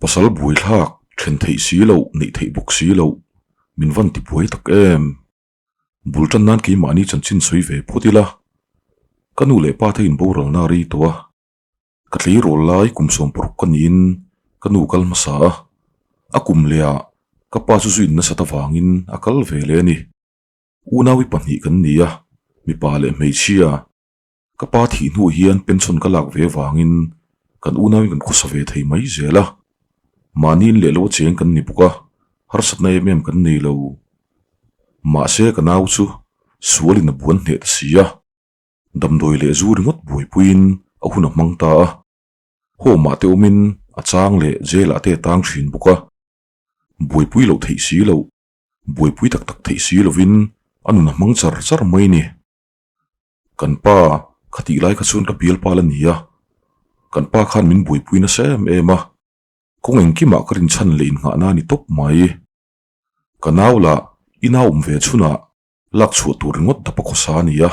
Pasal buaithlak then theih si loh, neih theih bawk si loh, min van ti buai tak em? Bul tan nan keimahni chanchin sawi ve phawt ila, ka nu leh pa te in boralna a rei tawh a, ka tleirawl lai kum 60 ka niin ka nu kal hmasa a, a kum leh ah ka pa chu zuin nasat avangin a kal ve leh a ni. Unaui pahnih kan ni a, mipa leh hmeichhia. Ka pa thih hnuah hian pension ka lak ve avangin kan unauin kan khawsa ve thei mai zel a. Mahniin leh lo a cheng kan ni bawk a, harsatna em em kan nei lo. Mahse ka nau chu sualin a buan hneh ta si a, damdawi leh zu ringawt buaipuiin a hun a hmang ta a. Home ah te awmin a chang leh jail ah te a tang thin bawk a, buaipui loh theih si loh, buaipui tak tak theih si lovin a nun a hmang char char mai ni. Kan pa khatih lai kha chuan ka bial pal a ni a, kan pa khan min buaipui nasa em em a, kawng engkimah ka rinchhan leh innghahna a ni tawp mai. Ka nau lah i nau awm ve chhunah lak chhuah tur ringawt dap a khawsa a ni a,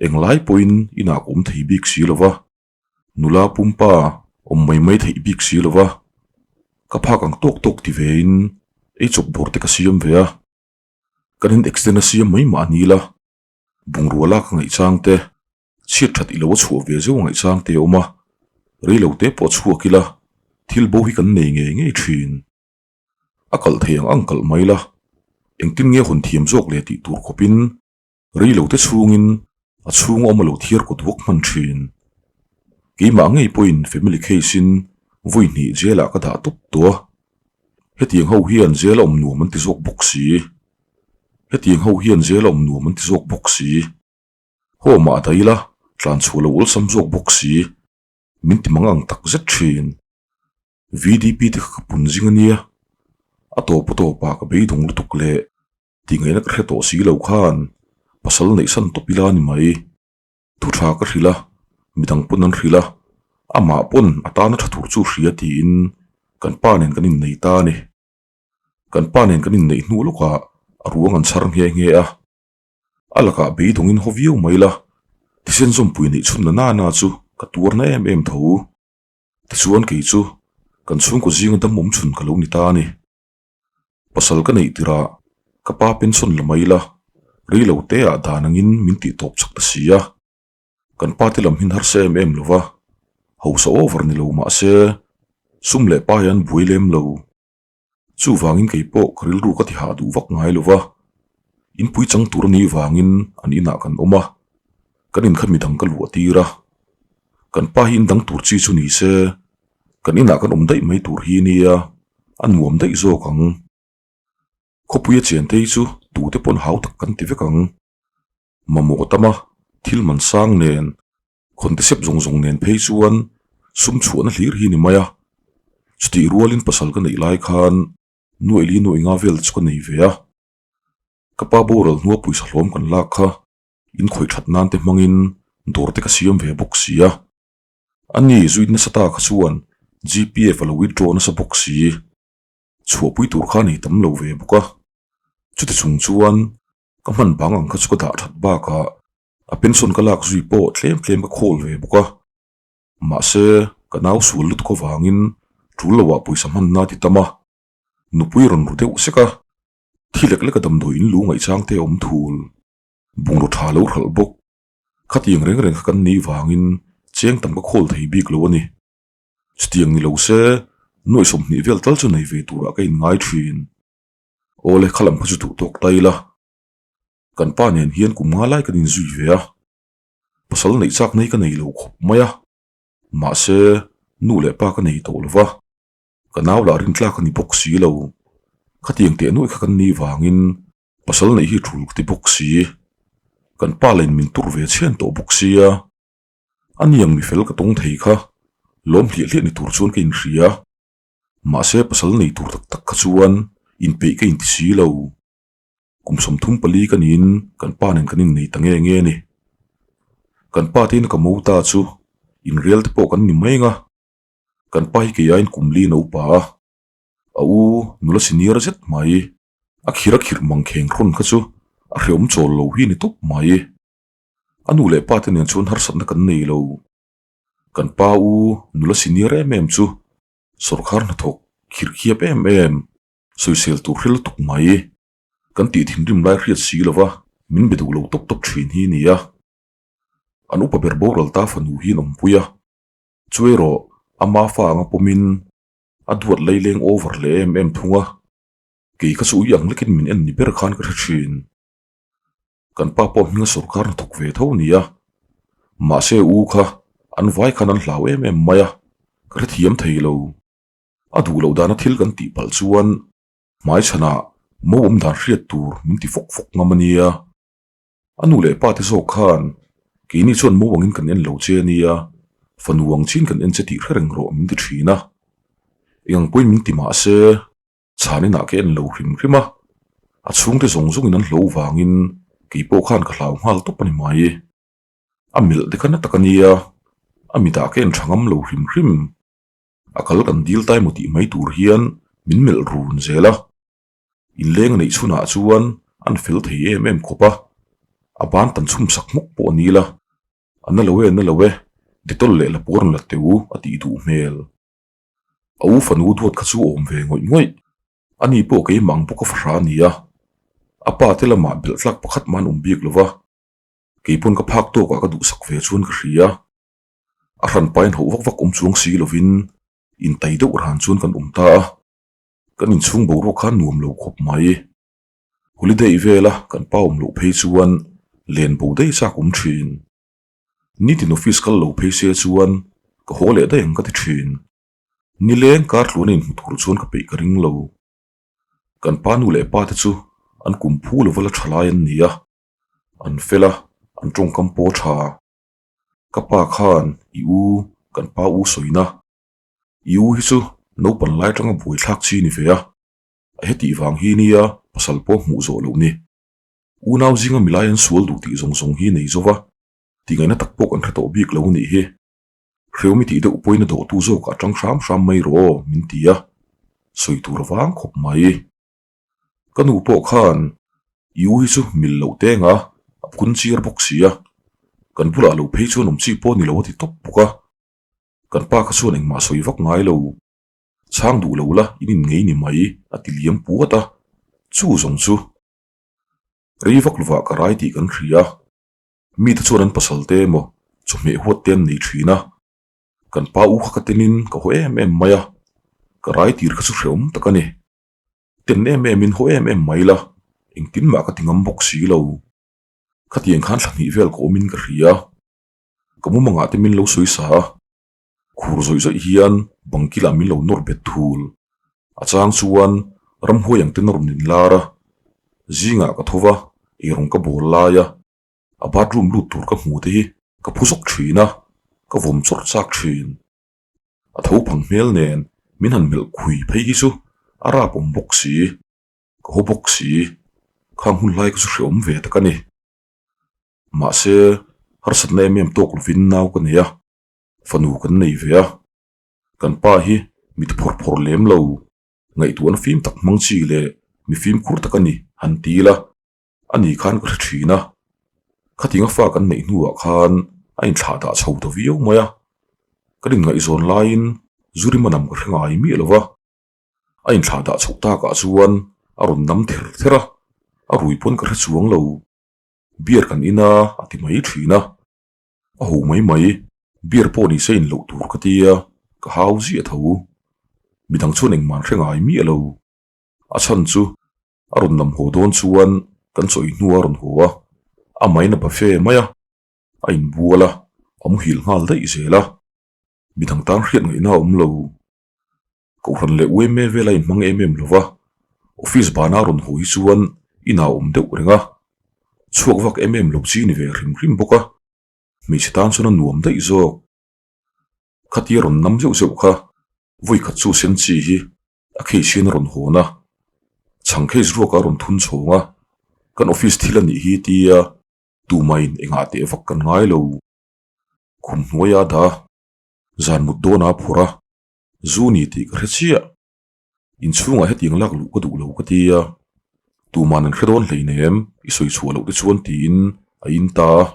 englai pawhin inah ka awm thei bik si lo va, nula pumpa awm mai mai theih bik si lo va, ka phak ang tawk tawk ti vein eichawp dawr te ka siam ve a, kan in accident a siam mai mah a ni la. Bungrua lak a ngaihchang te, chhiat that i lo a chhuah ve zeuh a ngaihchang te a awm a, rei lo te pawh a chhuak ila, thil bo hi kan nei ngei ngei thin. A kalh thei ang ang kalh mai la, engtin nge hawn thiam zawk le tih tur khawpin rei lo te chhungin a chhung a awm a lo thiar kut vawk hman thin. Keimah ngei pawhin family case in vawi hnih jail ah ka dah tawp tawh a, hetiang ho hian jail a awm nuam an ti zawk bawk si. Hetiang ho hian zel a awm nuam an ti zawk bawk si. Home ah daih ila, tlan chhuah lo awlsam zawk bawk si. Min ti mang ang tak zet thin. VDP te kha ka pun zing a nia. A tawp a tawp ah ka beidawng lutuk leh tih ngaihna ka hre tawh si lo khan pasal neih san tawp ila a ni mai. Thu tha ka hrilh a, midang pawn an hrilh a, amah pawn a tana tha tur chu hria tiin kan pa nen kan innei ta a ni. Kan pa nen kan inneih hnu lawkah a ruang an chhar nghe nghe a, a lakah beidawngin haw viau mai la, thisen zawmpui neih chhun na na na chu ka tuar na em em tho. Tichuan kei chu kan chhungkaw zinga dam awm chhun ka lo ni ta a ni. Pasal ka neih tirah ka pa pension la mai la, rei lo te ah dan angin min tih tawp chak ta si a. Kan pa te lam hin harsa em em lo va, hausa over ni lo mah se sum leh pa hian buai lem lo. Chuvangin kei pawh ka rilru ka ti hah duh vak ngai lo va, inpui chang tur a nih vangin an inah kan awm a, kan in kha midang ka luah tir a. Kan pa hi indang tur chi chu ni se, kan inah kan awm daih mai tur hi nia, a nuam daih zawk ang. Khawpuia chentei chu tute pawn hau tak kan ti vek ang. Mamawh tama thil man sang nen, khawnte sep zawng zawng nen phei chuan sum chhuahna hlir hi ni mai a. Chutih rualin pasal ka neih lai khan nuaih li nuaih nga vel chu ka nei ve a. Ka pa boral hnua pawisa hlawm kan lak kha in khawih that nan te hmangin dawr te ka siam ve bawk si a. Ani zuit nasa ta kha chuan GPF a lo withdraw nasa bawk si. Chhuahpui tur kha nei tam lo ve bawk a. Chuti chung chuan Ka hman bang ang kha chu ka dah that bakah a pension ka lak zui pawh tlem tlem ka khawl ve bawk a. Mahse, ka nau sual lutuk avangin tul loah pawisa hmanna ti tam a, nupui rawn ru deuh sek a, thi lek lek a damdawi in lu ngaihchang te a awm thul, bungraw tha lo hralh bawk. Khatiang reng reng kha kan nih vangin cheng tam ka khawl thei bik lo a ni. Chutiang ni lo se, nuaih 20 vel tal chu nei ve turah ka inngai thin. Awle kha lam kha chu duh tawk ta ila, kan pa nen hian kum nga lai kan inzui ve a, pasal neih chak nei ka nei lo khawp mai a, mahse nu leh pa ka nei tawh lo va, ka nau lah rintlak a ni bawk si lo, khatiang teh nuaih kha kan nih vangin pasal neih hi tul ka ti bawk si, kan pa lain min tur ve chhian tawh bawk sia, a niang mifel ka tawng thei kha lawm hliah hliah ni tur chuan ka inhria. Mahse pasal nei tur tak tak kha chuan inpeih ka inti si lo. Kum 34 ka niin kan pa nen kan innei ta nge nge a ni. Kan pa te in ka mo ta chu inrel te pawh kan ni mai anga. Kan pa hi kei aiin kum li a upa a, a u nula senior zet mai. A khir a khirh mang kheng hrawn kha chu a hreawm chawl lo hi a ni tawp mai. A nu leh pa te nen chuan harsatna kan nei lo. Kan pa u nula senior em em chu. Sawrkhar hnathawk khirh khiap em em, sawisel tur hre lutuk mai. Kan tih thinrim lai hriat si lova min be duh lo tawp tawp thin hi nia. An upa ber boral ta fanu hi an awmpui a, chu erawh ama fa anga pawmin a duat laileng over leh em em thung a, kei kha chu ui ang lekin min en ni ber khan ka hre thin. Kan pa pawh hminga sawrkar hnathawk ve tho nia, mahse u kha an vai khan an hlau em em mai a, ka hrethiam thei lo. A duh loh dana thil kan tih palh chuan hmaichhanah mo awm dan hriat tur min ti fawk fawk ngam a nia. A nu leh pa te zawk khan keini chuan mo angin kan en lo che a nia, fanu ang chin kan en che tih hre reng rawh min ti thin a. Eng ang pawhin min ti mah se chhan inah ka en lo hrim hrim a, a chhungte zawng zawngin an hlo vangin kei pawh khan ka hlau nghal tawp a ni mai. A melh te kha na tak a nia, a mitah ka en tha ngam lo hrim hrim. A kal kan dil tai maw tih mai tur hian min melh run zel a. Inleng a neih chhunah chuan an fel thei em em khawp a, a ban tan chhum sak hmawk pawh a ni la. A na lo e, na lo e, Dettol leh Lapua rawn la teu a tih duh hmel. A u fanu duat kha chu awm ve ngawih ngawih. Ani pawh keimah ang bawk a fahra a ni a, a pa te lamah belh tlak pakhat mah an awm bik lo va, keipawn ka phak tawkah ka duhsak ve chuan ka hria. A hranpa in hauh vak vak awm chuang si lovin intai deuh ran chuan kan awm ta a. Kan inchhung boruak kha nuam lo khawp mai. Holiday vela kan pa awm loh phei chuan len bo daih chak awm thin. Nitin office kal lo phei se chuan ka haw leh daih ang ka ti thin. Nileng kar tluan a inhmu tur chuan ka peih ka ring lo. Kan pa nu leh pa te chu an kum phu lova la tha lai an ni a, an fel a, an tawngkam pawh tha. Ka pa khan i u kan pa u sawina I u hi chu naupan lai atanga buaithlak chi ni ve a, a hetih vang hi nia pasal pawh hmuh zawh loh ni. Unau zinga milai an sual duh tih zawng zawng hi nei zo va, tingaihna tak pawh kan hre tawh bik lo nih hi. Hreawmi tih deuh pawhin a dawhtu zawkah atang hram hram mai rawh aw min ti a, sawi tur a vang khawp mai. Ka nu pawh khan i u hi chu mil loh teng a, a phun chiar bawk si a, kan bulah lo phei chuan awm chi pawh ni lo a ti tawp bawk a. Kan pa kha chuan engmah sawi vak ngai lo. Chhang duh lo la, in inngei ni mai, a ti liam puat a. Chu zawng chu rei vak lovah ka rai tih kan hria. Mite chuan an pasal te emaw chawhmeh huat te an nei thin a. Kan pa u kha ka tenin ka haw em em mai a, ka rai tir kha chu hrehawm tak a ni. Ten em emin haw em em mai la, engtin mah ka ti ngam bawk si lo. Khatiang khan thla hnih vel ka awmin ka hria. Ka mumangah te min lo sawi sa a, khur zawih zawih hian bang kilah min lo nawr bet thul. A chang chuan ramhuai ang ten a rawn inlar a, zingah ka tho va, eirawng ka bawl lai a, a bathroom lut tur ka hmu te hi ka phu zawk thin a, ka vawm chawrh chak thin. A tho phang hmel nen min han melh khui phei hi chu a rap awm bawk si, ka haw bawk si, khang hun lai ka chu hreawm ve tak a ni. Mahse, harsatna em em tawk lovin nau ka nei a, fanu kan nei ve a. Kan pa hi mit phawr phawr lem lo, ngaihtuahna fim tak hmang chi leh mi fimkhur tak a ni, han ti ila, a ni khan ka hre thin a. Khatinga fa kan neih hnuah khan a inthlah dah chho ta viau mai a. Kan inngaihzawn laiin Zurima nam ka hre ngai miah lo va. A inthlah dah chhoh takah chuan a rawn nam ther ther a, a rui pawn ka hre chuang lo. Beer kan in a, a ti mai thin a. A ho mai mai, beer pawh ni se in loh tur ka ti a, ka hau ziah tho. Midang chuan engmah an hre ngai miah lo. A chhan chu a rawn lam haw dawn chuan kan chawi hnu a rawn haw a, a main a buffet mai a, a inbual a, a muhil nghal daih zel a. Midang tan hriat ngaihna a awm lo. Kohhran leh UMA vel a inhmang em em lo va, office bana a rawn haw hi chuan inah a awm deuh reng a, chhuak vak em em lo chi ni ve hrim hrim bawk a, hmeichhe tan chuan a nuam daih zawk. Khatia rawn nam zeuh zeuh kha vawikhat chu sen chi hi a case hian a rawn hawn a, chhang case ruakah a rawn thun chhawng a, kan office thil a nih hi tia tumahin engah teh vak kan ngai lo. Khum hnuaia a dah a, zan mut dawnah a phawrh a. Zu ni tih ka hre chiah. Inchhungah hetiang lak luh ka duh lo ka ti a, tuman an hre dawn hleinem i sawi chhuah loh te chuan tiin a in ta a.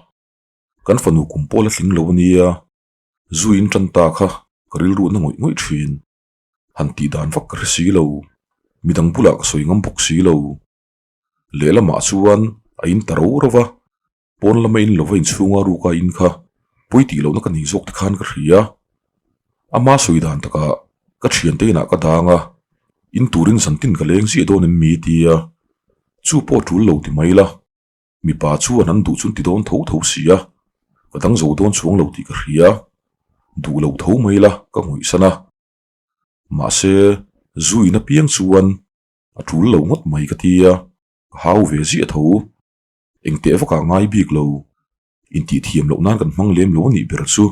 Kan fanu kum pawh la tling lo a nia, zu in tan ta kha ka rilru na ngawih ngawih thin. Han tih dan vak ka hre si lo, midang bulah ka sawi ngam bawk si lo. Lehlamah chuan a in ta ro ro va, pawn lama in lova inchhunga ruka in kha pawi tih lohna ka nei zawk te khan ka hria. Ama sawi dan takah ka thiante inah ka dang a, in turin zantin ka leng ziah dawn em mi tia, chu pawh tul lo ti mai la. Mipa chuan an duh chu an ti dawn tho tho si a, ka dang zo dawn chuang lo tih ka hria, duh lo tho mai la ka ngawihsan a. Mahse, zu in apiang chuan a tul lo ngawt mai ka ti a, ka hau ve ziah tho. Engteh vakah ngai bik lo, intihthiam loh nan kan hmang lem lo a nih ber chu.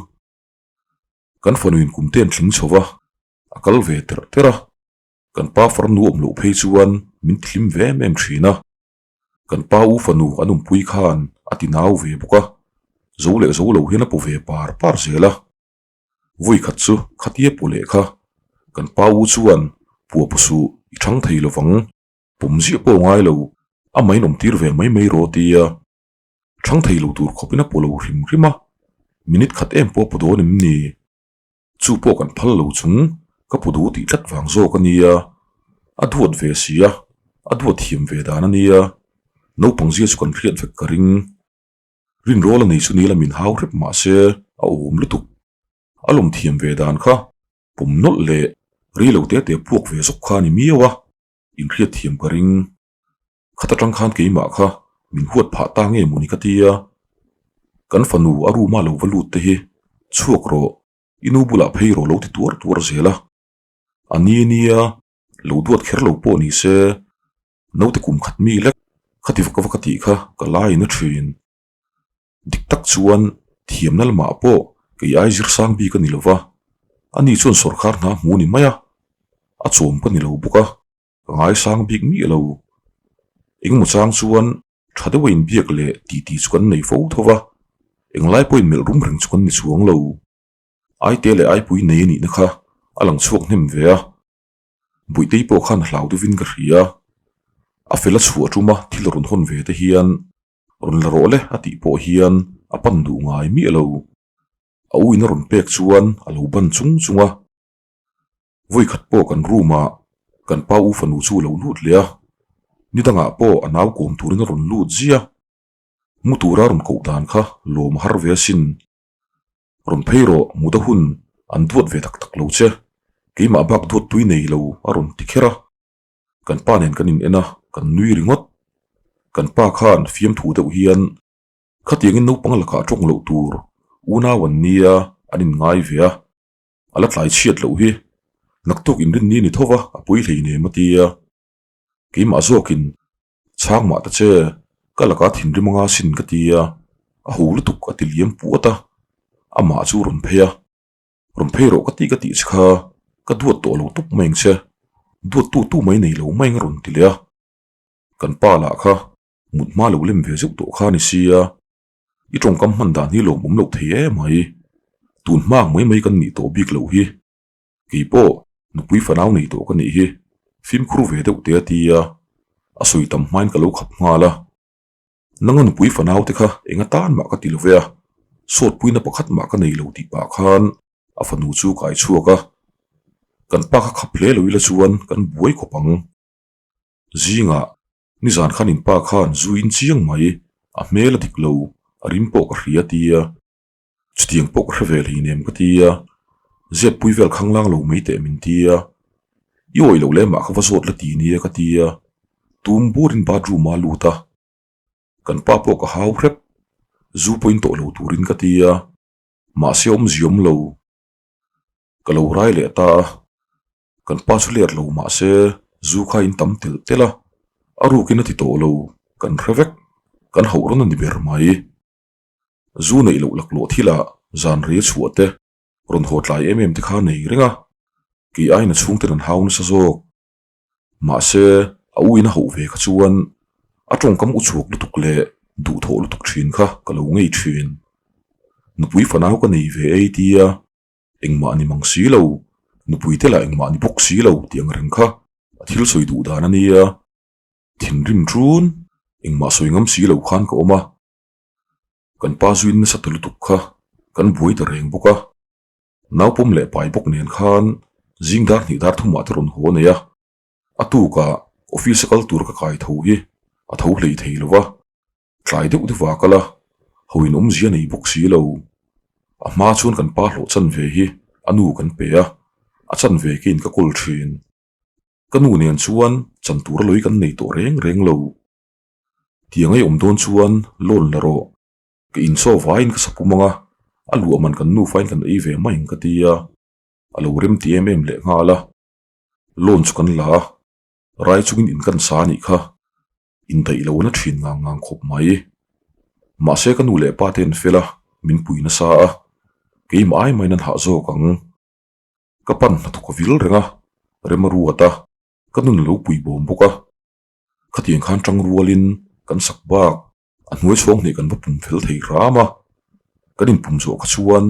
Kan fanuin kum te an tling chho va, a kal ve terh terh a, kan pa farnu awm loh phei chuan min tihlim ve em em thin a. Kan pa u fanu an awmpui khan a ti nau ve bawk a, zo leh zo lo hian a paw ve par par zel a. Vawi khat chu khatia paw leh kha kan pa u chuan pua paw suh i thang thei lo vang, pawm ziah pawh ngai lo, amah in awmtir ve mai mai rawh tia thang thei lo tur khawpin a paw lo hrim hrim a, minute khat em pawh a paw dawn em ni? Chu pawh kan phal lo chung ka pu duh tih tlat vang zawk a nia, a duat ve si a, a duat thiam ve dan a nia, naupang zia chu kan hriat vek ka ring. Rinrawl a nei chu ni la min hau hrep mah se a awm lutuk. A lawm thiam ve dan kha pawm nawlh leh rei lo te te puak ve zawk kha a ni miau a, inhriat thiam ka ring. Khat atang khan keimah kha min huat phah ta nge mawni ka tia. Kan fanu a room a lo va lut te hi chhuak rawh, i nu bulah phei rawh lo ti tuar tuar zel a. A ni nia, lo duat kher lo pawh ni se, naute kum khat mi lek khati vak vak a tih kha ka lai in a thin. Dik tak chuan thiamna lamah pawh kei ai zir sang bik a ni lo va, ani chuan sawrkhar hna hmu ni mai a, a chawm ka ni lo bawk a. Ka ngaisang bik miah lo. Engemaw chang chuan tha deuha inbiak leh titi chu kan nei fo tho va, englai pawhin melh rum reng chu kan ni chuang lo. Aite leh Aipui nei a nihna kha a lang chhuak hnem ve a, Buihtei pawh khan a hlau deuhin ka hria. A fel a chhuah tuma thil rawn hawn ve te hian rawn la rawh le a tih pawh hian a pan duh ngai miah lo. A u in a rawn pek chuan a lo ban chung chung a. Vawi khat pawh kan room ah kan pa u fanu chu a lo lut leh a, ni dangah pawh a nau kawm turin a rawn lut ziah. Mu tura rawn koh dan kha lawm a har ve asin. Rawn phei rawh, mut a hun an duat ve tak tak lo che, keimah bak duat tui nei lo a rawn ti kher a. Kan pa nen kan in en a, kan nui ringawt. Kan pa khan fiamthu deuh hian khatiangin naupang lakah tawng loh tur unau an nia an inngai ve a. A la tlai chhiat loh hi naktuk inrinni ni tho va a pui hlei nem a ti a, keimah zawkin chhang mah ta che ka laka thinrim anga sin ka ti a, a ho lutuk a ti liam puat a, amah chu rawn phei a, rawn phei rawh ka ti ka tih che kha ka duat tawh lo tawp mai ang che, duat tu tu mai nei lo mai ang a rawn ti leh a, kan pa lah kha mut hma lo lem ve zeuh tawh kha a ni sia. I tawngkam hman dan hi lawmawm loh thei em mai. Tun hmak mai mai kan nih tawh bik loh hi. Kei pawh nupui fanau nei tawh ka nih hi fimkhur ve deuh te a ti a, a sawi tam hmain ka lo khap nghal a. Nanga nupui fanau te kha eng atan mah ka ti lo ve a, sawtpuina pakhat mah ka nei lo tih pah khan a fanu chu kai chhuak a. Kan pa kha khap hle lo ila chuan kan buai khawp ang. Zingah Nizan khan in pa khan zu in chiang mai, a hmel a dik lo, a rim pawh ka hria tia. Chutiang pawh ka hre ve hleinem ka tia, zep pui vel khanglang lo mai teh min tia. I awih loh leh mah kha va zawt la ti nia ka tia, tum burin bathroom ah a lut a. Kan pa pawh ka hau hrep, zu pawh in tawh lo turin ka tia, mahse awmzia awm lo. Ka lo rai leh ta a. Kan pa chu let lo mah se zu kha in tam telh telh a, a rukin a ti tawh lo, kan hre vek, kan hauh rawn a ni ber mai. Zu neih loh laklawh thilah zan rei a chhuah te, rawn haw tlai em em te kha a nei reng a, kei aiin a chhungten an hau nasa zawk. Mahse, a uin a hauh ve kha chuan a tawngkam u chhuak lutuk leh duhthawh lutuk thin kha ka lo ngei thin. Nupui fanau ka nei ve ei tia Engmah ni mang si lo, nupui te lah engmah ni bawk si lo tih ang reng kha a thil sawi duh dan a nia. Thinrim ṭun, engmah sawi ngam si lo khan ka awm a. Kan pa zuin nasa ta lutuk kha kan buai ta reng bawk a. Naupawm leh pai bawk nen khan zing dar hnih dar thumah te rawn haw nei a, a tukah office a kal tur ka kai tho hi a tho hlei thei lo va, tlai deuh deuh a kal a, ho in awmzia nei bawk si lo. A hma chuan kan pa hlawh chanve hi a nu kan pe a, a chanve keiin ka kawl thin. Ka nu nen chuan chan tur a lawi kan nei tawh reng reng lo. Tiang ei awm dawn chuan loan la rawh. Ka inchaw vaiin ka sapum ang a, a luah man kan nufain kan ei ve mai ang ka ti a, a lo rem ti em em leh nghal a. Loan chu kan la a, rai chungin in kan sa a nih kha. Indaih lo na thin ngang ngang khawp mai. Mahse ka nu leh pa te an fel a, min pui nasa a, keimah ai maiin an hah zawk ang. Ka pan hnathawk a vil reng a, rem a ruat a, ka nun a lo pui bawm bawk a. Khatiang khan tang rualin kan sak bak a hnuai chhawng hnih kan va pum fel thei hram a, kan inpum zawh kha chuan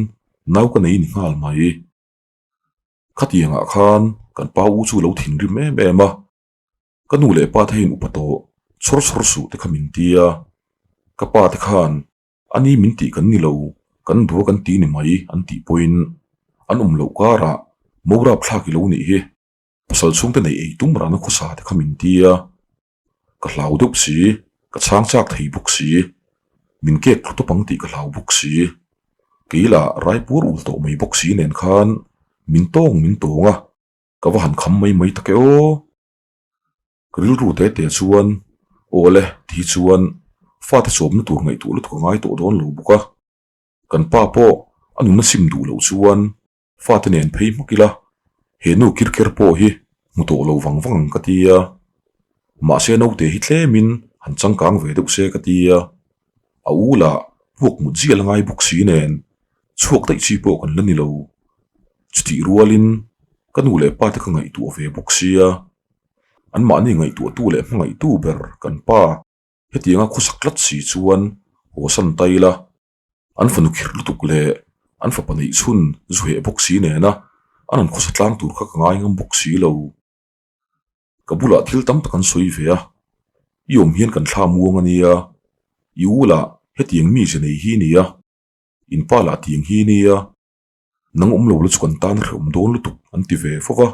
nau ka nei ni nghal mai. Khatiangah khan kan pa u chu lo thinrim em em a, ka nu leh pa te hian upa tawh chhawr chhawr suh te kha min ti a, ka pa te khan a ni min tih kan ni lo, kan dua kan ti ni mai an tih pawhin an awm loh karah Morap thlak i lo nih hi. Pasal chhungte neih ei tum rana khawsa te kha min ti a, ka hlau deuh si, ka chhang chak thei bawk si, min kek thlu tawp ang tih ka hlau bawk si, kei lah raipur ul tawh mai bawk si nen khan min tawng min tawng a, ka va han kham mai mai tak e aw. Ka rilru te te chuan aw le ti chuan fate chawmna tur ngaihtuah lutuk a ngai tawh dawn lo bawk a, kan pa pawh a nuna sim duh loh chuan Fate nen phei hmak ila, he nu kirker pawh hi hmu tawh lo vang vang ang ka ti a. Mahse naute hi tlemin han changkang ve deuh se ka ti a. A u lah puak mut zial a ngai bawk si nen chhuak daih chi pawh kan la ni lo. Chutih rualin ka nu leh pa te ka ngaihtuah ve bawk sia. Anmahni ngaihtuahtu leh hmangaihtu ber kan pa hetianga khawsak tlat si chuan haw san ta ila. An fanu khirh lutuk leh an fapa neih chhun zu heh bawk si nena an han khawsa tlang tur kha ka ngai ngam bawk si lo. Ka bulah thil tam tak an sawi ve a, i awm hian kan thla muang a nia, i u lah hetiang mi ze nei hi nia, in pa lah tiang hi nia, nang awm lo la chu kan tan hrehawm dawn lutuk an ti ve fo va.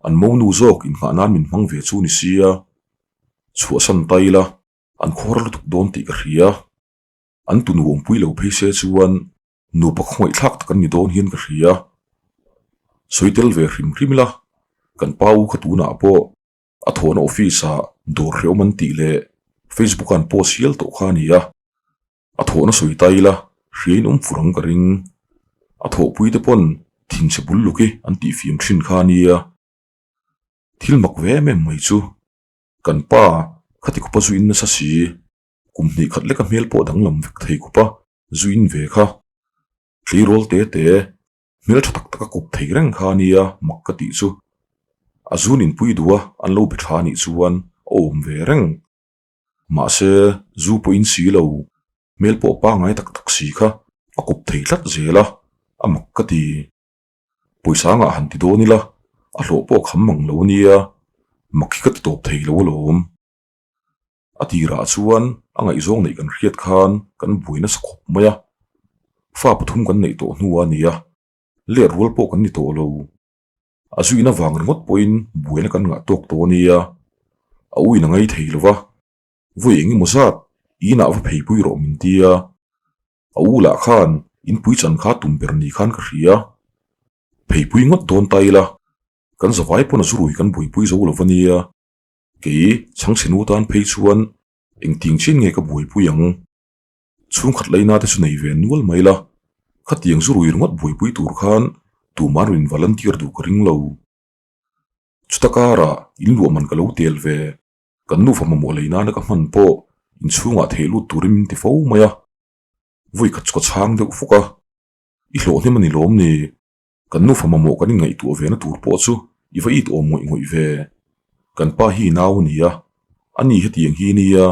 An monu zawk inngah nan min hmang ve chu ni sia, chhuahsan ta ila an khuar lutuk dawn tih ka hria. An tu nuampui lo phei se chuan nupa khawngaihthlak tak an ni dawn hian ka hria. Sawi tel ve hrim hrim ila, kan pa u kha tunah pawh a thawhna office ah dawr hrehawm an tih leh Facebook ah an post hial tawh kha a ni a. A thawhna sawi ta ila hriain awm fur ang ka ring. A thawhpui te pawn thinchhe bul luk hi an tihfim thin kha a nia. Thil mak ve em em mai chu kan pa khati khawpa zu in nasa si. Kum hnih khat leka hmel pawh danglam vek thei khawp a, zu in ve kha. Tleirawl te te, hmel tha tak tak a kawp thei reng kha a nia mak ka tih chu. A zun inpui duh a, an lo be tha anih chuan a awm ve reng. Mahse, zu pawh in si lo, hmel pawh pangngai tak tak si kha a kawp thei tlat zel a, a mak ka ti. Pawisa ngah han ti dawn ila, a hlawh pawh a kham mang lo a nia, mak hi ka ti tawp thei lo alawm. A tirah chuan a ngaihzawng neih kan hriat khan kan buai nasa khawp mai a, fa pathum kan neih tawh hnu a ni a, let rual pawh kan ni tawh lo. A zuina vang ringawt pawhin buaina kan ngah tawk tawh a nia, a uin a ngai thei lo va, vawi eng emaw zat inah va pheipui rawh min ti a, a u lah khan inpui chan kha tum ber ni khan ka hria, pheipui ngawt dawn ta ila, kan zavai pawn a zurui kan buaipui zo lo va nia. Kei chhangchhe nu tan phei chuan engting chin nge ka buaipui ang? Chhungkhat laina te chu nei ve nual mai la, khatiang zu rui ringawt buaipui tur khan tuman rawn involunteer duh ka ring lo. Chuta karah in luah man ka lo tel ve, kan nufa mamawh lei nana ka hman pawh inchhungah theh lut turin min ti fo mai a, vawi khat chu ka chhang deuh fuk a, i hlawh hnem a ni lawm ni? Kan nufa mamawh kan inngaihtuah ve na tur pawh chu i va it awm ngawih ngawih ve. Kan pa hi nau a ni a, ani hetiang hi nia,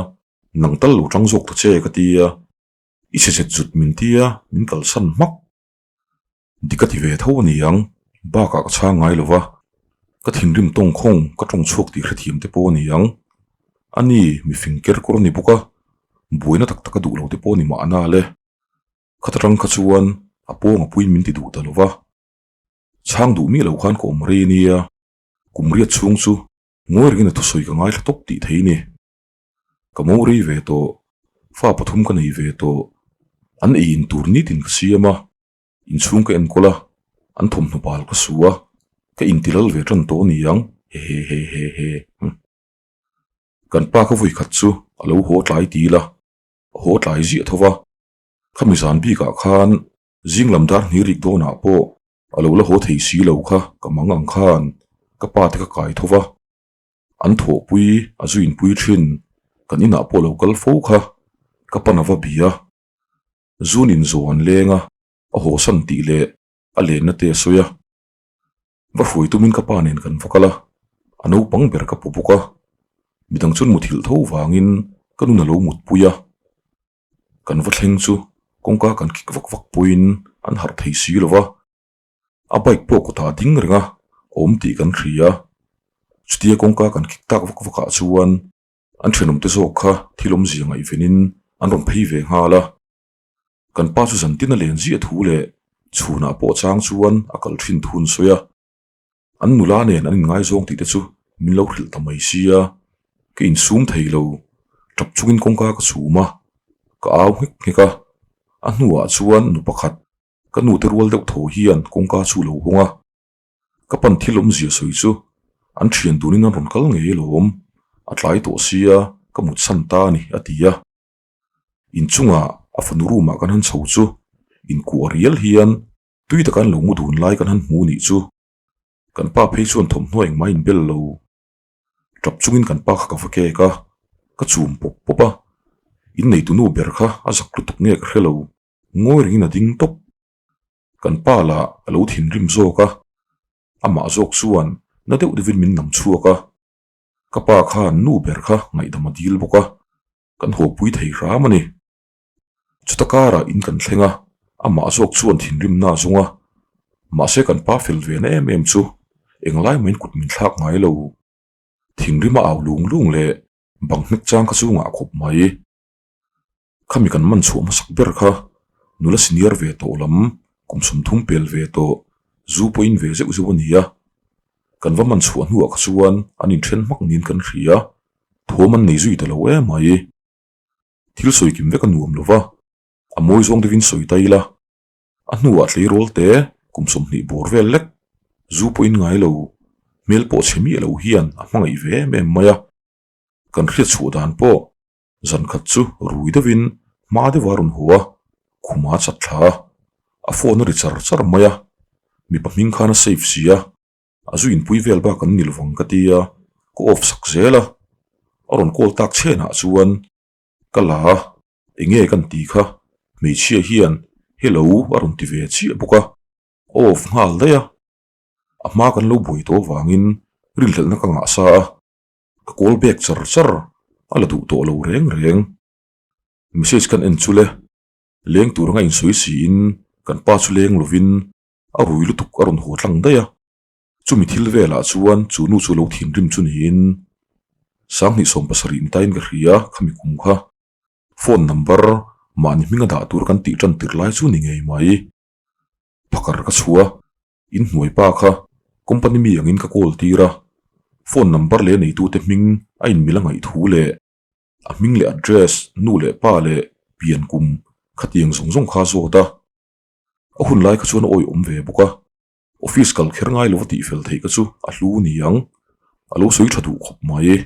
nang tal lo tang zawk ta che ka ti a, i chhe zet zut min ti a, min kalsan hmak. Dik a ti ve tho a ni ang, bakah ka chhang ngai lo va, ka thinrim tawngkhawng ka tawng chhuak tih hrethiam te pawh a ni ang. Ani mi fing ker kawr a ni bawk a, buaina tak tak a duh lo te pawh a ni mahna le. Khat atang kha chuan a pawng a puiin min ti duh ta lo va. Chhang duh miah lo khan ka awm rei ania, kum riat chhung chu ngawi rengin a thusawi ka ngaithla tawp tih thei ni. Ka mo rei ve tawh, fa pathum ka nei ve tawh, an ei in tur nitin ka siam a, inchhung ka enkawl a, an thawmhnaw bal ka su a, ka intilal ve tan tawh a ni ang, hehehehehe. Kan pa kha vawi khat chu a lo haw tlai ti ila, a haw tlai ziah tho va, khami zan bikah khan zing lam dar hnih rik dawnah pawh a lo la haw thei si lo kha ka mang ang khan ka pa te ka kai tho va, an thawhpui a zu inpui thin kan inah pawh a lo kal fo kha ka pan a va bia, zun inzaw an leng a, a hawsan tih leh a lenna te a sawi a. Va hruai tumin ka pa nen kan va kal a, a naupang ber ka pu bawk a, midang chuan muthilh tho vangin ka nun a lo mutpui a, kan va thleng chu kawngka kan kik vak vak pawhin an harh thei si lo va, a bike pawh kawtah a ding reng a, a awm tih kan hria. Chutia kawngka kan kik tak vak vakah chuan an thenawmte zawk kha thil awmzia ngaihvenin an rawn phei ve nghal a. Kan pa chu zantin a len ziah thu leh chhunah pawh chang chuan a kal thin thu an sawi a. An nula nen an inngaizawng tih te chu min lo hrilh ta mai sia, ka insum thei lo. Tap chungin kawngka ka chhum a, ka au nghek nghek a. A hnuah chuan nu pakhat ka nute rual deuh tho hian kawngka chu a lo hawng a. Ka pan thil awmzia sawi chu an thian dunin an rawn kal ngei alawm, a tlai tawh sia ka mutsan ta a ni a ti a. Inchungah a fanu room ah kan han chho chu inkuah rial hian tui taka an lo mu dun lai kan han hmu nih chu kan pa phei chuan thawmhnaw engmah a inbel lo. Tap chungin kan pa kha ka va kek a, ka chum pawp pawp a, inneitu nu ber kha a zak lutuk nge ka hre lo, ngawi rengin a ding tawp. Kan pa lah a lo thinrim zawk a, amah zawk chuan na deuh deuhin min nam chhuak a, ka pa khan nu ber kha ngaihdam a dil bawk a. Kan hawpui thei hram a ni. Chuta karah in kan thleng a, amah zawk chuan thinrimna a zawng a. Mahse kan pa fel ve na em em chu englai mahin kut min thlak ngai lo. Thinrim a au lung lung leh bang hnek chang kha chu ngah khawp mai. Khami kan man chhuah hmasak ber kha nula senior ve tawh lam kum 30 pel ve tawh zu pawhin ve zeuh zeuh a ni a. Kan va man chhuah hnuah kha chuan an inthen hmak niin kan hria. Thawm an nei zui ta lo em mai. Thil sawi kim vek a nuam lo va, a mawi zawng deuhin sawi ta ila. A hnuah tleirawl te kum 20 bawr vel lek, zu pawhin ngai lo, hmel pawh chhe miah lo hian a hmangaih ve em em mai a. Kan hriat chhuah dan pawh zan khat chu rui deuhin hma deuha rawn haw a, khuma a chat thla a, a phone a ri char char mai a, mipa hming khan a save si a. A zu inpui vel bak an ni lovang ka ti a, ka off sak zel a, a rawn call tak chhenah chuan ka la a, enge kan ti kha hmeichhia hian hello a rawn ti ve chiah bawk a, a off nghal daih a, a hma kan lo buai tawh avangin rinhlelhna ka ngah sa a, ka call back char char a la duh tawh lo reng reng. Message kan en chu le, leng tur anga insawi siin kan pa chu leng lovin a rui lutuk a rawn haw tlang daih a, chumi thil velah chuan chu nu chu lo thinrim chu niin 27 ni tain ka hria khami kum kha phone number mahni hminga dah tur kan tih tan tir lai chu ni ngei mai. Phakar ka chhuah a, inhnuai pa kha company mi angin ka call tir a, phone number leh neitute hming a inmil a ngaih thu leh a hming leh address, nu leh pa leh pian kum khatiang zawng zawng kha a zawt a. A hun lai kha chuan a awihawm ve bawk a, office kal kher ngai lova tih fel theih kha chu a hlu ni ang, a lo sawi tha duh khawp mai.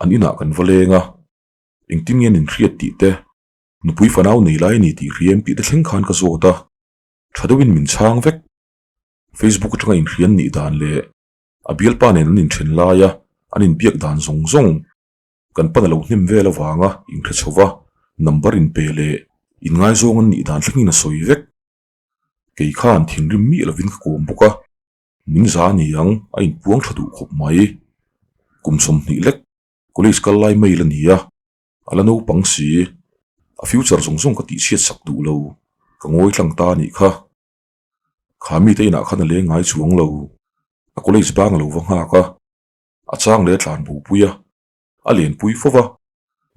An inah kan va leng a, engtin nge an inhriat tih te, nupui fanau nei lai a ni tih hria em tih te thleng khan ka zawt a, tha deuhin min chhang vek. Facebook atanga inhrian nih dan leh a bialpa nen an inthen laia an inbiak dan zawng zawng Kan pan a lo hnem vel avanga inhre chho va, number inpe leh inngaizawng an nih dan thlengin a sawi vek. Kei khan thinrim miah lovin ka kawm bawk a, min za a ni ang a inpuang tha duh khawp mai. Kum 20 lek college kal lai mail a ni a, a la naupang si. A future zawng zawng ka tihchhiat sak duh lo, ka ngawi tlang ta a nih kha. Kha mite inah khan a leng ngai chuang lo, a college bang a lo va nghak a. A chang leh a tlan bo pui a, a len pui fo va,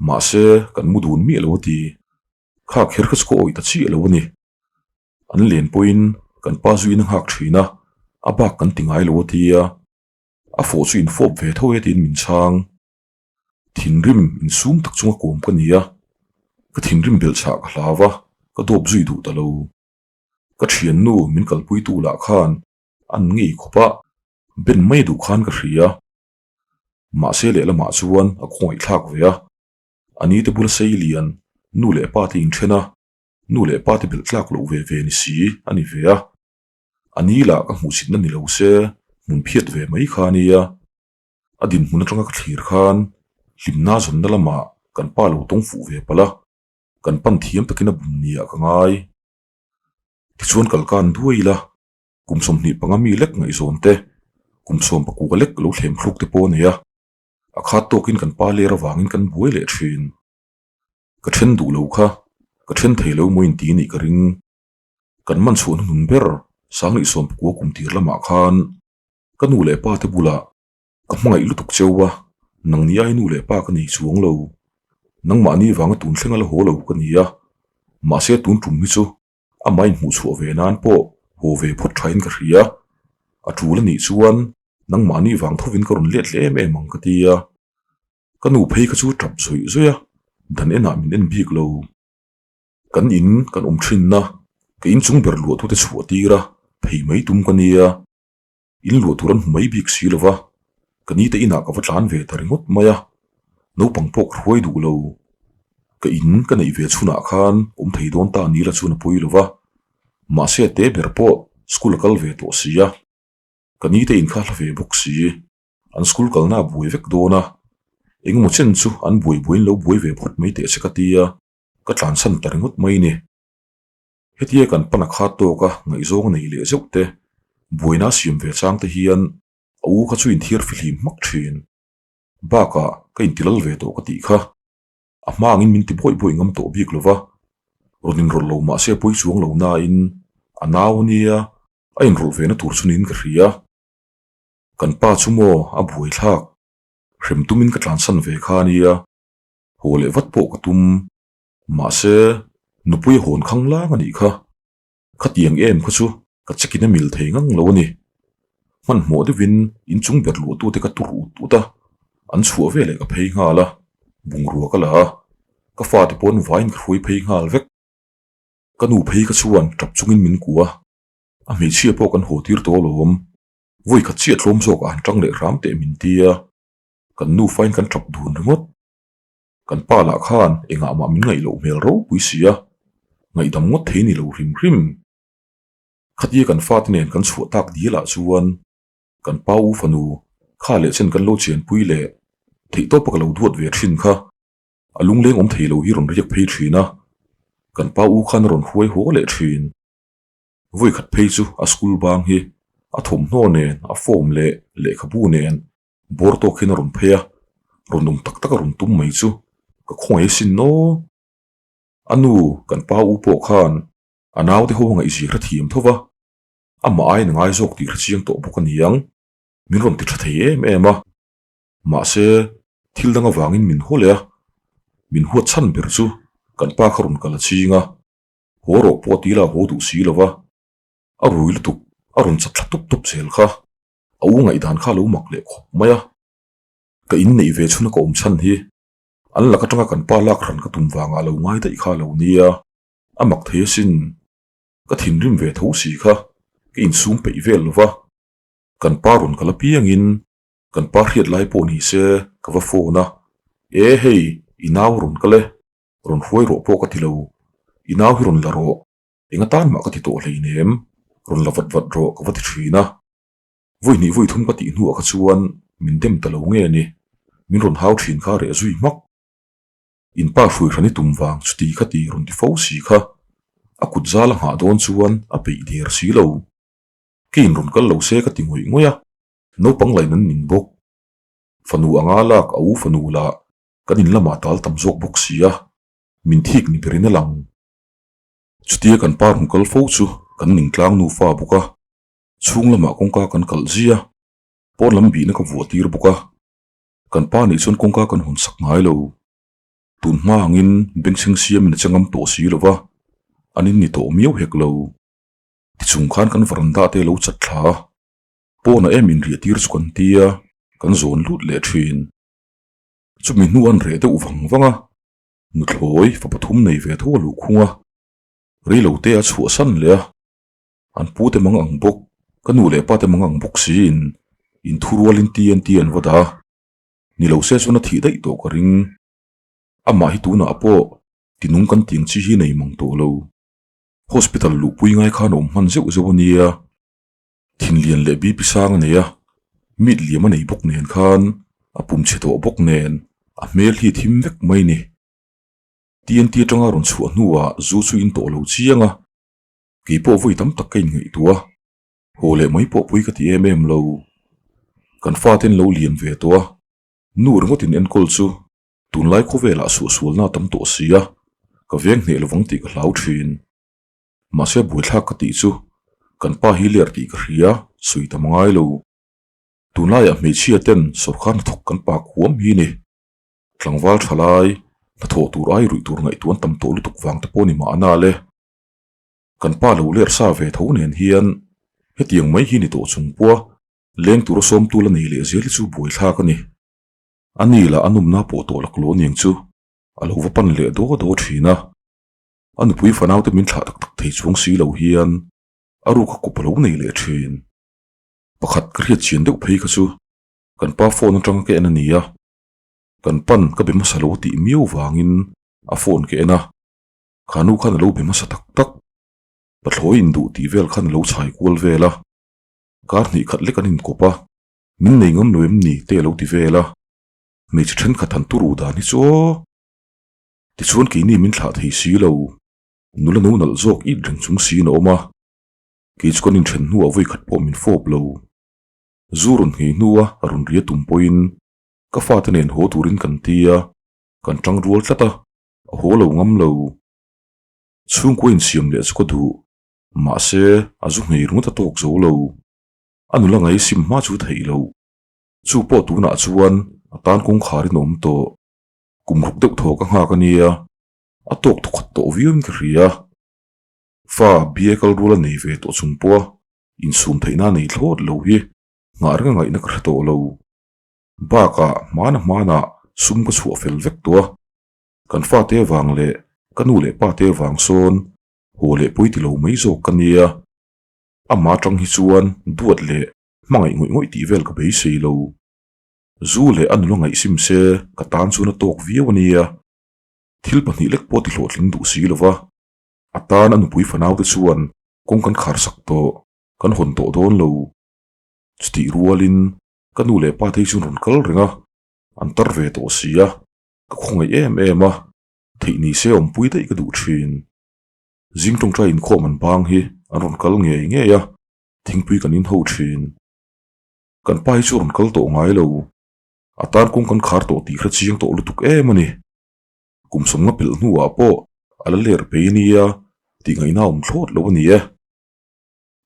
mahse kan mu dun miah lo a ti. Kha kher kha chu ka awih ta chiah lo a ni. An len pawhin Kan pa zuiin a nghak thin a, a bak kan ti ngai lo a ti a. A fawh chu infawp ve tho e tiin min chhang. Thinrim insum tak chunga kawm ka ni a, ka thinrim belhchhah ka hlau a, ka dawp zui duh ta lo. Ka thiannu min kalpuitu lah khan an ngei khawp a, ben mai duh khan ka hria. Mahse lehlamah chuan a khawngaihthlak ve a, a ni te bula sei lian nu leh pa te inthen a, nu leh pa te belh tlak loh ve ve ni si a ni ve a. A ni lah ka hmuhsitna ni lo se hmun phiat ve mai kha a nia. A dinhmun atanga ka thlir khan hlimna zawnna lamah kan pa lo tawng fuh ve palh a, kan pan thiam takin a bum niah ka ngai. Tichuan kalkan duai ila, kum 25 mi lek ngaihzawn te, kum 19 lek lo thlem thluk te pawh a nei a, a khat tawkin kan pa ler avangin kan buai leh thin. Ka then duh lo kha, ka then thei lo maw inti nih ka ring. Kan man chhuah hnuhnun ber Sanglih 19 kum tir lamah khan Ka nu leh pa te bulah ka hmangaih lutuk cheu a, nangni ai nu leh pa ka nei chuang lo. Nangmahni vanga tun thleng a la haw lo ka ni a, mahse tun tum hi chu amah inhmuh chhuah ve nan pawh haw ve phawt thain ka hria. A tul a nih chuan nangmahni vang thovin ka rawn let leh em em ang ka ti a. Ka nu phei kha chu tap zawih zawih a, dan enah min en bik lo. Kan in kan awm thinna, ka inchung ber luahtute chhuah tir a, phei mai tum ka nia. In luah tur an hmu mai bik si lo va, ka ni te inah ka va tlan ve ta ringawt mai a, naupang pawh ka hruai duh lo. Ka in ka neih ve chhunah khan awm thei dawn ta ni la chuan a pawi lo va, mahse a te ber pawh school a kal ve tawh si a, ka ni te in kha hla ve bawk si, an school kalna a buai vek dawn a, engemaw chen chu an buai buaiin lo buai ve phawt mai teh se ka ti a, ka tlansan ta ringawt mai ni. Hetia kan pan a khat tawk a, ngaihzawng a nei leh zeuh te, buaina a siam ve chang te hian a u kha chu inthiar fihlim hmak thin. Bakah ka intilal ve tawh ka tih kha. A hma angin min ti buaih buaih ngam tawh bik lo va, rawn inrawlh lo mahse a pawi chuang lo nain a nau a nia, a inrawlh ve na tur chu niin ka hria. Kan pa chu maw a buaithlak, hrem tumin ka tlansan ve kha a nia, haw leh vat pawh ka tum. Mahse, nupui a hawn khang lang a nih kha. Khatiang em kha chu ka check in a mil thei ngang lo a ni. Hmanhmawh deuhin inchung ber luahtute ka tur ut ut a, an chhuah veleh ka phei nghal a, bungrua ka la a, ka fate pawn vaiin ka hruai phei nghal vek. Ka nu phei kha chuan tap chungin min kuah a, a hmeichhia pawh kan haw tir tawh alawm. Vawi khat chiah tlawm zawkah han tang leh hram teh min ti a, kan nufain kan tap dun ringawt. Kan pa lah khan engah mah min ngaih loh hmel ropui si a, ngaihdam ngawt thei ni lo hrim hrim. Khatia kan fate nen kan chhuah tak dial ah chuan kan pa u fanu kha leh chen kan lo chianpui leh theihtawpa ka lo duat ve thin kha a lungleng awm thei lo hi rawn riak phei thin a, kan pa u khan a rawn hruai haw leh thin. Vawikhat phei chu a school bang hi a thawmhnaw nen a form leh lehkhabu nen Bawr tawk hian a rawn phei a, rawn awm tak tak a rawn tum mai chu ka khawngaih asin aw. A nu, kan pa u pawh khan a naute ho a ngaihzia hre thiam tho va, amah aiin a ngai zawk tih hre chiang tawh bawk a ni ang, min rawn ti tha thei em em a. Mahse, thil dang avangin min haw leh a, min huat chhan ber chu kan pa kha rawn kal a ching a, haw rawh pawh a ti la haw duh si lo va, a rui lutuk a rawn chat thla tup tup zel kha. A u ngaihdan kha a lo mak leh khawp mai a, ka inneih ve chhuna ka awm chhan hi an lak atanga kan pa lak hran ka tum vangah a lo ngai daih kha a lo nia, a mak thei asin. Ka thinrim ve tho si kha ka insum peih vel lo va, kan pa rawn kal apiangin kan pa hriat lai pawh ni se ka va phone a, E hei, i nau rawn kal e, rawn hruai rawh pawh ka ti lo, i nau hi rawn la rawh, eng atan mah ka ti tawh hleinem, rawn la vat vat rawh ka va ti thin a. Vawi hnih vawi thum ka tih hnuah kha chuan min dem ta lo nge ni, min rawn hau thin kha reh zui hmak. In pa hruai hran i tum vang chuti kha ti rawn ti fo si kha, a kut zal a nghah dawn chuan a peih der si lo. Keiin rawn kal lo se ka ti ngawih ngawih a, naupang lain an ning bawk. Fanu anga lak a u fanu lah kan in lamah tal tam zawk bawk si a, min thik ni berin a lang. Chutia kan pa rawn kal fo chu kan ning tlang nufa bawk a, Chhung lamah kawngka kan kalh zui a, pawn lam bihna ka vuah tir bawk a, kan pa nih chuan kawngka kan hawn sak ngai lo. Tun hma angin bengchheng siamin a che ngam tawh si lo va, an in ni tawh miau hek lo. Tichung khan kan varanda te lo chat thla a, pawnah em inriah tir chu kan ti a, kan zawn lut leh thin. Chumi hnu an reh deuh vang vang a, nuthlawi fa pathum nei ve tho a luh khung a, reilo te a chhuahsan leh a, an pu te mang ang bawk, ka nu leh pa te mang ang bawk siin inthurualin TNT an va dah a, ni lo se chuan a thih daih tawh ka ring. Amah hi tunah pawh tinung kan tih ang chi hi nei mang tawh lo. Hospital luhpui ngai khan a awm hman zeuh zeuh a nia, thinlian leh BP sang a nei a, mit liam a nei bawk nen khan a pum chhe tawh bawk nen a hmel hi thim vek mai ni. TNT atanga rawn chhuah hnuah zu chu in tawh lo chiang a, kei pawh vawi tam tak ka inngaihtuah a, haw leh mai pawh pui ka ti em em lo. Kan fate an lo lian ve tawh a, nu ringawt in enkawl chu Tunlai khawvelah suahsualna a tam tawh si a, ka veng hneh lovang tih ka hlau thin. Mahse buaithlak ka tih chu kan pa hi ler tih ka hria, sawi tam ngai lo. Tunlaiah hmeichhia ten sawrkar hnathawk kan pak huam hi ni. Tlangval tha lai, hnathawh tur ai ruih tur ngaihtuah an tam tawh lutuk vang te pawh ni mahna le. Kan pa lo ler sa ve tho nen hian hetiang mai hi ni tawh chung pawha leng tura sawmtu la nei leh zel hi chu buaithlak a ni. A ni lah a nawmna pawh tawh laklawh aniang chu a lo va pan leh daw daw thin a. A nupui fanaute min thlah tak tak thei chuang si lo hian a ruk a kawp a lo nei leh thin. Pakhat ka hriat chian deuh phei kha chu kan pa phone atanga ka en a ni a, kan pan ka be hmasa lo tih miau vangin a phone ka en a, kha nu khan a lo be hmasa tak tak. Pathlawi induh tih vel khan a lo chhai kual vel a, kar hnih khat lek an inkawp a. Min nei ngam lo em ni te a lo ti vel a, hmeichhe thenkhat han turu dan hi chu aw. Tichuan keini min thlah thei si lo, nula no nalh zawk it reng chung siin a awm a, kei chu kan inthen hnuah vawi khat pawh min fawp lo. Zu rawn nghei hnua a rawn ria tum pawhin ka fate nen haw turin kan ti a, kan tang rual tlat a, a haw lo ngam lo. Chhungkua insiam leh chu ka duh, mahse a zu nghei ringawt a tawk zo lo. A nula ngai sim hma chu theih loh. Chu pawh tunah chuan a tan kawngkhar in a awm tawh. Kum ruk deuh thaw ka nghak a nia, a tawk thawkhat tawh viau in ka hria. Fa bia kal rual a nei ve tawh chung pawha insum theihna a nei thlawt lo hi nghah reng a ngaihna ka hre tawh lo. Bakah hmana hmanah sum ka chhuah fel vek tawh a, kan fate vang leh ka nu leh pate vang sawn haw leh pawi ti lo mai zawk ka nia. Amah atang hi chuan duat leh hmangaih ngawih ngawih tih vel ka beisei lo. Zu leh a nula ngaihsim se ka tan chuan a tawk viau a nia. Thil pahnih lek pawh ti hlawhtling duh si lo va. A tan a nupui fanaute chuan kawng kan khar sak tawh, kan hawn tawh dawn lo. Chutih rualin ka nu leh pa te hi chuan rawn kal reng a, an tar ve tawh si a, ka khawngaih em em a, theih ni se awmpui daih ka duh thin. Zing tawngtai inkhawm an bang hi an rawn kal ngei ngei a, thingpui kan inho thin. Kan pa hi chu a rawn kal tawh ngai lo. A tan kawng kan khar tawh tih hre chiang tawh lutuk em a ni. Kum sawmnga pelh hnuah pawh a la ler pei nia tih ngaihna a awm thlawt lo a ni e.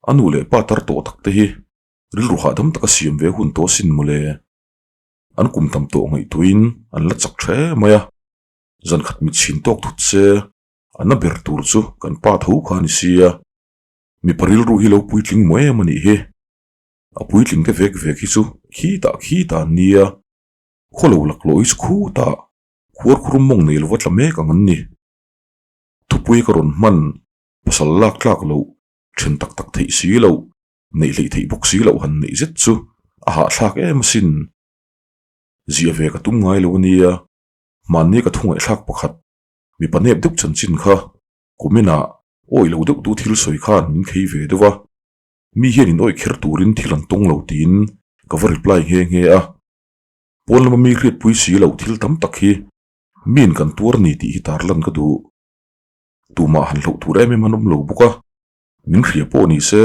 A nu leh pa tar tawh tak te hi rilru hahdam taka siam ve hun tawh asin mawle. An kum tam tawh ngaihtuahin an la chak tha em mai a, zan khat mit chhin tawk thut se A na ber tur chu kan pa tho kha a ni sia, mipa rilru hi lo puitling maw em a nih hi. A puitling te vek vek hi chu khitah khitah an nia, khaw lo laklawh hi chu khutah khuarkhurum mawng nei lova tla mek ang an ni. Thupui ka rawn hman, pasal lak tlak loh, then tak tak theih si loh, neih hleih theih bawk si loh han neih zet chu a hahthlak em asin. Ziah ve ka tum ngai lo a nia, hmanni ka thungaihthlak pakhat Mipa nep deuh chanchin kha kuminah awi lo deuh tu thil sawi khan min khei ve deuh a, mi hian in awih kher turin thil an tawng lo tiin ka va reply nghe nghe a. Pawn lama mi hriatpui si loh thil tam tak hi miin kan tuar ni tih hi tarlan ka duh. Tumah han hloh tur em em an awm lo bawk a, min hria pawh ni se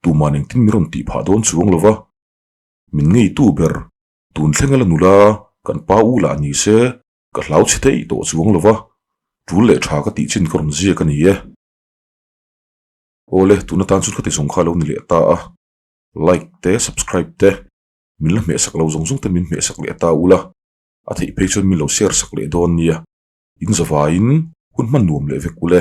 tuman engtin min rawn tih phah dawn chuang lo va, min ngeitu ber tun thlenga la nula kan pa u lah ni se Ka hlau chhe theih tawh chuang lo va, tul leh tha ka tih chin ka rawn ziak a ni e. Awle, tun atan chuan khati zawng kha a lo ni leh ta a, like te, subscribe te, min la hmehsak lo zawng zawng te min hmehsak leh ta ula, a theih phei chuan min lo share sak leh dawn nia, in zavaiin hun hman nuam leh vek ule.